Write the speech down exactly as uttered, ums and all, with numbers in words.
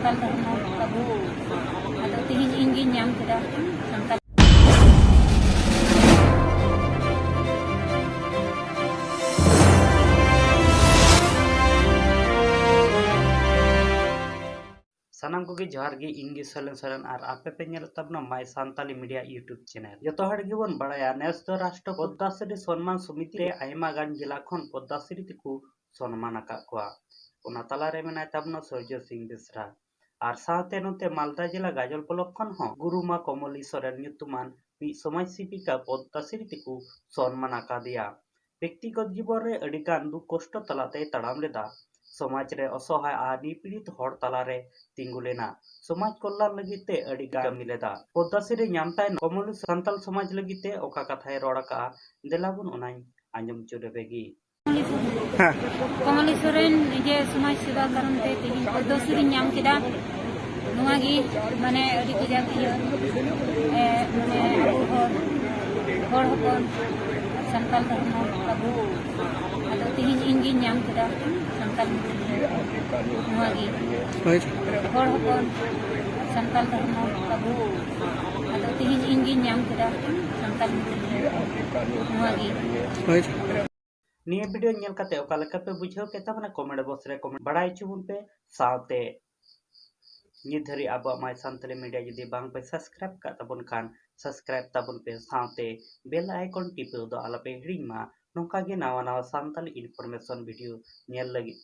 ᱥᱟᱱᱛᱟᱲ ᱫᱷᱚᱨᱢᱚ ᱛᱟᱵᱚ᱾ ᱟᱫᱚ ᱛᱮᱦᱮᱧ ᱤᱧ ᱜᱤᱧ ᱧᱟᱢ ᱠᱮᱫᱟ ᱥᱟᱱᱛᱟᱲ᱾ ᱥᱟᱱᱟᱢ ᱠᱚᱜᱮ ᱡᱚᱦᱟᱨ ᱜᱮ, ᱤᱧ ᱜᱮ ᱥᱚᱭᱞᱮᱱ ᱥᱚᱨᱮᱱ ᱟᱨ ᱟᱯᱮ ᱯᱮ ᱧᱮᱞᱮᱫ ᱛᱟᱵᱚᱱᱟ My Santali Media YouTube channel᱾ ᱡᱚᱛᱚ ᱦᱚᱲ ᱜᱮᱵᱚᱱ ᱵᱟᱲᱟᱭᱟ, ᱱᱮᱥ ᱫᱚ ᱨᱟᱥᱴᱨᱚ ᱯᱚᱫᱽᱫᱟᱥᱨᱤ ᱥᱚᱱᱢᱟᱱ ᱥᱚᱢᱤᱛᱤ ᱨᱮ ᱟᱭᱢᱟ ᱜᱟᱱ ᱡᱮᱞᱟ ᱠᱷᱚᱱ ᱯᱚᱫᱽᱫᱟᱥᱨᱤ ᱛᱮᱠᱚ ᱥᱚᱱᱢᱟᱱ ᱟᱠᱟᱫ ᱠᱚᱣᱟ᱾ ᱚᱱᱟ ᱛᱟᱞᱟᱨᱮ ᱢᱮᱱᱟᱭ ᱛᱟᱵᱚᱱᱟ ᱥᱩᱨᱡᱚ ᱥᱤᱝ ᱵᱮᱥᱨᱟ᱾ ᱟᱨ ᱥᱟᱶᱛᱮ ᱱᱚᱛᱮ ᱢᱟᱞᱫᱟ ᱡᱮᱞᱟ ᱜᱟᱡᱚᱞ ᱵᱞᱚᱠ ᱠᱷᱚᱱ ᱦᱚᱸ ᱜᱩᱨᱩᱢᱟ ᱠᱚᱢᱚᱞᱤ ᱥᱚᱨᱮᱱ ᱧᱩᱛᱩᱢᱟᱱ ᱢᱤᱫ ᱥᱚᱢᱟᱡᱽ ᱥᱮᱵᱤᱠᱟ ᱯᱚᱫᱽᱫᱟᱥᱨᱤ ᱛᱮᱠᱚ ᱥᱚᱱᱢᱟᱱ ᱟᱠᱟᱫᱮᱭᱟ᱾ ᱵᱮᱠᱛᱤᱜᱚᱛ ᱡᱤᱵᱚᱱ ᱨᱮ ᱟᱹᱰᱤ ᱜᱟᱱ ᱫᱩᱠ ᱠᱚᱥᱴᱚ ᱛᱟᱞᱟᱛᱮᱭ ᱛᱟᱲᱟᱢ ᱞᱮᱫᱟ᱾ ᱥᱚᱢᱟᱡᱽ ᱨᱮ ᱚᱥᱚᱦᱟᱭ ᱟᱨ ᱱᱤᱯᱤᱲᱤᱛ ᱦᱚᱲ ᱛᱟᱞᱟᱨᱮ ᱛᱤᱸᱜᱩ ᱞᱮᱱᱟ᱾ ᱥᱚᱢᱟᱡᱽ ᱠᱚᱞᱞᱟᱱ ᱞᱟᱹᱜᱤᱫ ᱛᱮ ᱟᱹᱰᱤ ᱜᱟᱱ ᱠᱟᱹᱢᱤ ᱞᱮᱫᱟ᱾ ᱯᱚᱫᱽᱫᱟᱥᱨᱤ ᱧᱟᱢ ᱛᱟᱭᱱᱚᱢ ᱠᱚᱢᱚᱞᱤ ᱥᱟᱱᱛᱟᱞ ᱥᱚᱢᱟᱡᱽ ᱞᱟᱹᱜᱤᱫ ᱛᱮ ᱚᱠᱟ ᱠᱟᱛᱷᱟᱭ ᱨᱚᱲ ᱟᱠᱟᱜᱼᱟ, ᱫᱮᱞᱟ ᱵᱚᱱ ᱚᱱᱟᱧ ᱟᱸᱡᱚᱢ ᱦᱚᱪᱚ ᱞᱮᱯᱮ ᱜᱮ᱾ ᱦᱮᱸ᱾ ᱠᱚᱢᱚᱞᱤ ᱥᱚᱨᱮᱱ ᱱᱤᱡᱮ ᱥᱚᱢᱟᱡᱽ ᱥᱮᱵᱟ ᱠᱟᱨᱚᱱ ᱛᱮ ᱛᱮᱦᱮᱧ ᱯᱚᱫᱽᱫᱚᱥᱨᱤᱧ ᱧᱟᱢ ᱠᱮᱫᱟ᱾ ᱱᱚᱣᱟ ᱜᱮ ᱢᱟᱱᱮ ᱟᱹᱰᱤ ᱠᱟᱡᱟᱠ ᱤᱭᱟᱹ, ᱮ, ᱢᱟᱱᱮ ᱟᱵᱚ ᱦᱚᱲ, ᱦᱚᱲ ᱦᱚᱯᱚᱱ ᱥᱟᱱᱛᱟᱞ ᱫᱷᱚᱨᱢᱚ ᱛᱟᱵᱚ᱾ ᱟᱫᱚ ᱛᱮᱦᱮᱧ ᱤᱧ ᱜᱤᱧ ᱧᱟᱢ ᱠᱮᱫᱟ ᱥᱟᱱᱛᱟᱞ ᱧᱩᱛᱩᱢ ᱛᱮ᱾ ᱱᱚᱣᱟ ᱜᱮ᱾ ᱦᱳᱭ᱾ ᱦᱚᱲ ᱦᱚᱯᱚᱱ ᱥᱟᱱᱛᱟᱞ ᱫᱷᱚᱨᱢᱚ ᱛᱟᱵᱚ᱾ ᱟᱫᱚ ᱛᱮᱦᱮᱧ ᱤᱧ ᱜᱤᱧ ᱧᱟᱢ ᱠᱮᱫᱟ ᱥᱟᱱᱛᱟᱞ ᱧᱩᱛᱩᱢ ᱛᱮ᱾ ᱱᱚᱣᱟ ᱜᱮ᱾ ᱦᱳᱭ᱾ ᱱᱤᱭᱟᱹ ᱵᱷᱤᱰᱤᱭᱳ ᱧᱮᱞ ᱠᱟᱛᱮ ᱚᱠᱟ ᱞᱮᱠᱟ ᱯᱮ ᱵᱩᱡᱷᱟᱹᱣ ᱠᱮᱫ ᱛᱟᱵᱚᱱᱟ, ᱠᱚᱢᱮᱱᱴ ᱵᱚᱠᱥ ᱨᱮ ᱠᱚᱢᱮᱱᱴ ᱵᱟᱲᱟᱭ ᱦᱚᱪᱚ ᱵᱚᱱ ᱯᱮ᱾ ᱥᱟᱶᱛᱮ ᱱᱤᱛ ᱫᱷᱟᱹᱨᱤᱡ ᱟᱵᱚᱣᱟᱜ My Santali Media ᱡᱩᱫᱤ ᱵᱟᱝ ᱯᱮ ᱥᱟᱵᱥᱠᱨᱟᱭᱤᱵ ᱠᱟᱜ ᱛᱟᱵᱚᱱ ᱠᱷᱟᱱ, ᱥᱟᱵᱥᱠᱨᱟᱭᱤᱵ ᱛᱟᱵᱚᱱ ᱯᱮ, ᱥᱟᱶᱛᱮ ᱵᱮᱞ ᱟᱭᱠᱚᱱ ᱴᱤᱯᱟᱹᱣ ᱫᱚ ᱟᱞᱚ ᱯᱮ ᱦᱤᱲᱤᱧ ᱢᱟ᱾ ᱱᱚᱝᱠᱟ ᱜᱮ ᱱᱟᱣᱟ ᱱᱟᱣᱟ ᱥᱟᱱᱛᱟᱞᱤ ᱤᱱᱯᱷᱚᱨᱢᱮᱥᱚᱱ ᱵᱷᱤᱰᱤᱭᱳ ᱧᱮᱞ ᱞᱟᱹᱜᱤᱫ ᱛᱮ